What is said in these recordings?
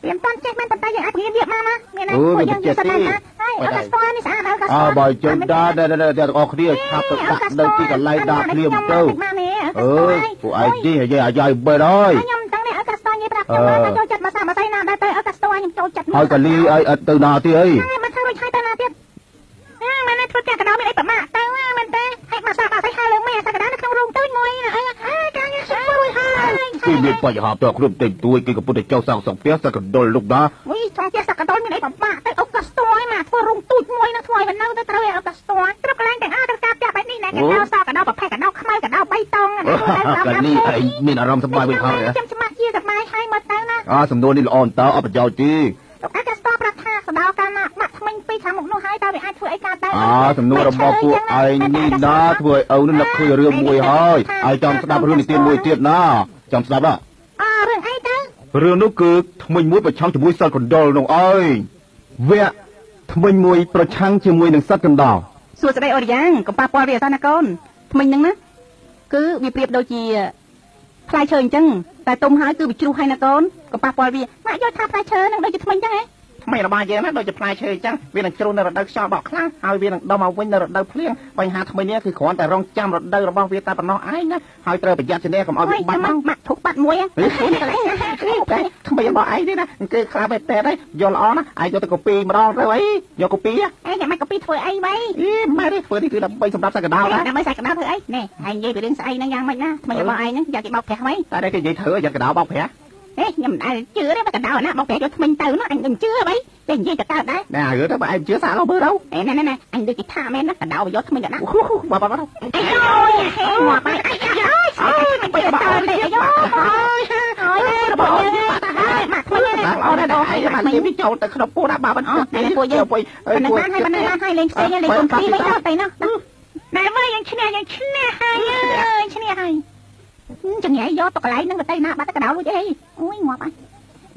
វាមិនតាន់ចេះមែនប៉ុន្តែយើងអាចរៀនវាបានណាមានណាពួកយើងយកសិតតែហើយអត់ស្គាល់នេះស្អាតហើយក៏ស្គាល់អើបើចឹងដែរតែទាំងអស់គ្នាឆាប់ទៅដាក់នៅទីកន្លែងដាក់ភ្លាមទៅអឺពួកឯងនេះអាយអាយបែរហើយខ្ញុំតាំងនេះអត់កាស្តនិយាយប្រាប់ខ្ញុំថាចូលចិត្តមកសាមកសៃណាដែរទៅអត់កាស្តខ្ញុំចូលចិត្តហើយកលីអីអត់ទៅណាទៀតអីមិនធ្វើរួចហើយទៅណាទៀតមែនទេធ្វើផ្ទះកដោមានអីប្រមាទៅមែនទេហើយមកសាមកសៃហើយលើមេសាកដោនៅក្នុងរូងតូចមួយណាអីការងារខ្ញុំរួចហើយគឺមានបញ្ហាផ្ទាល់ខ្លួនតិចតួចគឺកំពុងតែចុះសាងសង់ផ្ទះសាកដុលលោកណាវិញចង់ផ្ទះសាកដុលមានអីប្រមាទៅអុកកាស្តយមកធ្វើរូងទូចមួយនឹងធ្វើឲ្យមិននៅទៅត្រូវឲ្យអុកកាស្តយគ្រប់កន្លែងទាំងអស់ត្រូវការផ្ទះបែបនេះណាកដោសកដោប្រភេទកដោខ្មៅកដោបៃតងណានេះឯងមានអារម្មណ៍សប្បាយវិញហើយខ្ញុំច្បាស់ជាសប្បាយហើយមកទៅណាអាសំណួរនេះល្អតើអត់ប្រយោជន៍ទេលោកអាកាស្តប្រាប់ថាសដោកាលណាបាក់ថ្មិញពីខាងមុខនោះហើយតើវាអាចធ្វើអីកើតទៅអាសំណួររបស់ពួកឯងនេះណាធ្វើឲ្យឪនឹងនឹកឃើញរឿងមួយហើយឯងចង់ស្ដាប់រឿងនិទានមួយទៀតណាចង់ស្ដាប់អើរឿងអីទៅរឿងនោះគឺថ្មិញមួយប្រឆាំងជាមួយសត្វកណ្ដុរនោះឯងវគ្គថ្មិញមួយប្រឆាំងជាមួយនឹងសត្វកណ្ដុរសួស្តីអូរីយ៉ាងកុំប៉ះពាល់វាអសោះណាកូនថ្មិញហ្នឹងណាគឺវាប្រៀបដូចជាផ្លែឈើអញ្ចឹងតែទុំហើយគឺវាជ្រុះហើយណាកូនកុំប៉ះពាល់វាម៉ាក់យល់ថាផ្លែឈើនឹងដូចជាថ្មិញអញ្ចឹងហ៎ថ្មីរបស់យើងណាដូចជាផ្លែឈើអញ្ចឹងវានឹងជ្រុះនៅរដូវខ្យល់បក់ខ្លាំងហើយវានឹងដុំមកវិញនៅរដូវភ្លៀងបញ្ហាថ្មីនេះគឺគ្រាន់តែរងចាំរដូវរបស់វាតែប៉ុណ្ណោះឯងណាហើយត្រូវប្រយ័ត្នជានេះកុំឲ្យវាបាត់ម៉ាក់ធុកបាត់មួយថ្មីរបស់ឯងនេះណាគេខ្លះបែបតែហើយយល់ល្អណាឯងយកទៅកូពីម្ដងទៅអីយកកូពីឯងយ៉ាងម៉េចកូពីធ្វើអីវ៉ៃអីម៉ែនេះធ្វើនេះគឺដើម្បីសម្រាប់សាច់កណ្ដោណាដើម្បីសាច់កណ្ដោធ្វើអីនេះឯងនិយាយពីរឿងស្អីហ្នឹងយ៉ាងម៉េចណាថ្មីរបស់ឯងហ្នឹងយកគេបោកប្រាស់វ៉ៃតែគេនិយាយធ្វើយកកណ្ដោបោកប្រាស់អេខ្ញុំមិនដែលជឿទេបើកណ្ដោណាបោកប្រាស់យកថ្មិញទៅនោះអញមិនជឿអ្វីតែនិយាយទៅកើតដែរណែរឿងទៅបើឯងជឿសាកលោមើលទៅអេណែណែអញដូចគេថាមែនណាកណ្ដោយកថ្មិញទៅណាបាទបាទអីយហេងាប់ហើយអីយអើយទៅទៅទៅអីយហើយហើយរបស់យើងបាត់ហើយមកថ្មិញល្អណាស់ដល់ហើយបានគេចូលទៅក្នុងពោះណាបាទអូពួកយើងប៉ុណ្ណឹងបានហើយប៉ុណ្ណឹងបានហើយលេងផ្សេងលេងកុំពីវិញទៅណោះណែមើលយើងឈ្នះយើងឈ្នះហើយឈ្នះហើយចង្រៃយកទៅកន្លែងហ្នឹងទៅណាបាត់ទៅកណ្ដោលួចអីអូយងាប់ហើយ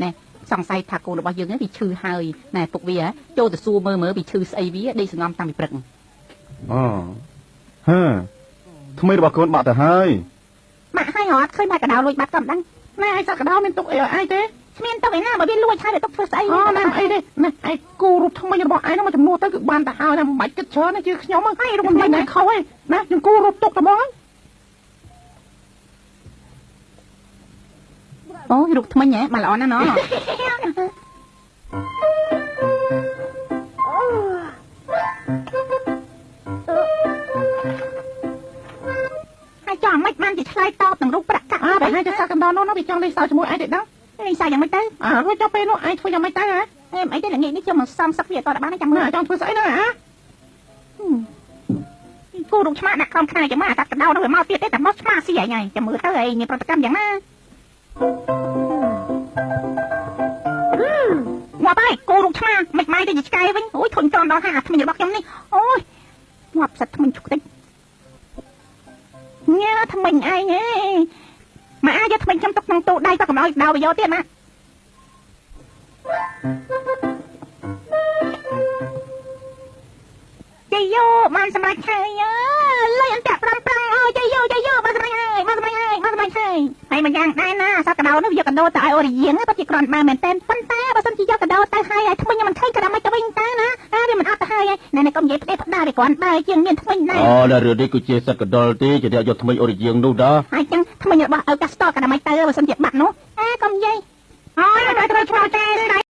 ណែសង្ស័យថាកូនរបស់យើងវាឈឺហើយណែពុកវាចូលទៅសួរមើលមើលវាឈឺស្អីវាដេកសងំតាំងពីព្រឹកអូហាថ្មីរបស់កូនបាក់ទៅហើយបាក់ហើយអត់ឃើញបាក់កណ្ដោលួចបាត់ក៏មិនដឹងណែឯងសត្វកណ្ដោមានទុកអីឲ្យឯងទេគ្មានទុកឯណាបើវាលួចហើយវាទុកធ្វើស្អីអូណែអីទេណែឯងគូរូបថ្មីរបស់ឯងនោះមកចំនួនទៅគឺបានទៅហើយណាមិនបាច់គិតច្រើនទេជឿខ្ញុំហើយរូបថ្មីមិនខុសទេណាខ្ញុំគូរូបទុកតែហ្មងអូរូបថ្មិញហ៎បានល្អណាស់ណោះហើយចង់មិនបានជាឆ្លើយតបនឹងរូបប្រាក់កាក់អើបើហើយจะសត្វកណ្ដោនោះវាចង់លេងសើចជាមួយឯងទេដឹងលេងសើចយ៉ាងម៉េចទៅអើរួចចុះពេលនោះឯងធ្វើយ៉ាងម៉េចទៅហ៎អេមិនអីទេល្ងាចនេះខ្ញុំមកសំសឹកវាអត់បានចាំមើលចង់ធ្វើស្អីហ្នឹងហ៎គូរូបឆ្មាដាក់ក្រោមខ្នែចាំមើលអាសត្វកណ្ដោនោះវាមកទៀតទេតែមកឆ្មាស៊ីឯងហើយចាំមើលទៅឯងមានប្រតិកម្មយ៉ាងណាងាប់ហើយគោរូបឆ្មាមិនម៉ាយទៅជាឆ្កែវិញអូយធុញទ្រាំដល់ហាថ្មិញរបស់ខ្ញុំនេះអូយងាប់សិតថ្មិញឈុកតិចញ៉ាថ្មិញឯងហេម៉ាក់យកថ្មិញខ្ញុំទុកក្នុងទូដៃក៏កុំឲ្យដោវាយកទៀតម៉ាក់ជ័យយោបានសម្រេចហើយលុយអន្ទាក់5ប្រាំងអូជ័យយោជ័យយោបានសម្រេចហើយបានសម្រេចហើយបានសម្រេចហើយហើយម្យ៉ាងដែរណាសត្វកណ្ដោនោះយកកណ្ដោទៅឲ្យអូរីយ៉ៀងពិតជាគ្រាន់បើមែនតើប៉ុន្តែបើសិនជាយកកណ្ដោទៅហើយឲ្យថ្មិញមិនឃើញក៏ដល់មិនទៅវិញតើណាវាមិនអត់ទៅហើយណែណែកុំនិយាយផ្ដេសផ្ដាវាគ្រាន់បើជាងមានថ្មិញដែរអូដល់រឿងនេះគឺជាសត្វកណ្ដុរទេជាអ្នកយកថ្មិញអូរីយ៉ៀងនោះដែរហើយចឹងថ្មិញរបស់ឪកាស្តក៏ដល់មិនទៅបើសិនជាបាត់នោះអេកុំនិយាយអើយមិនត្រូវឆ្លើយ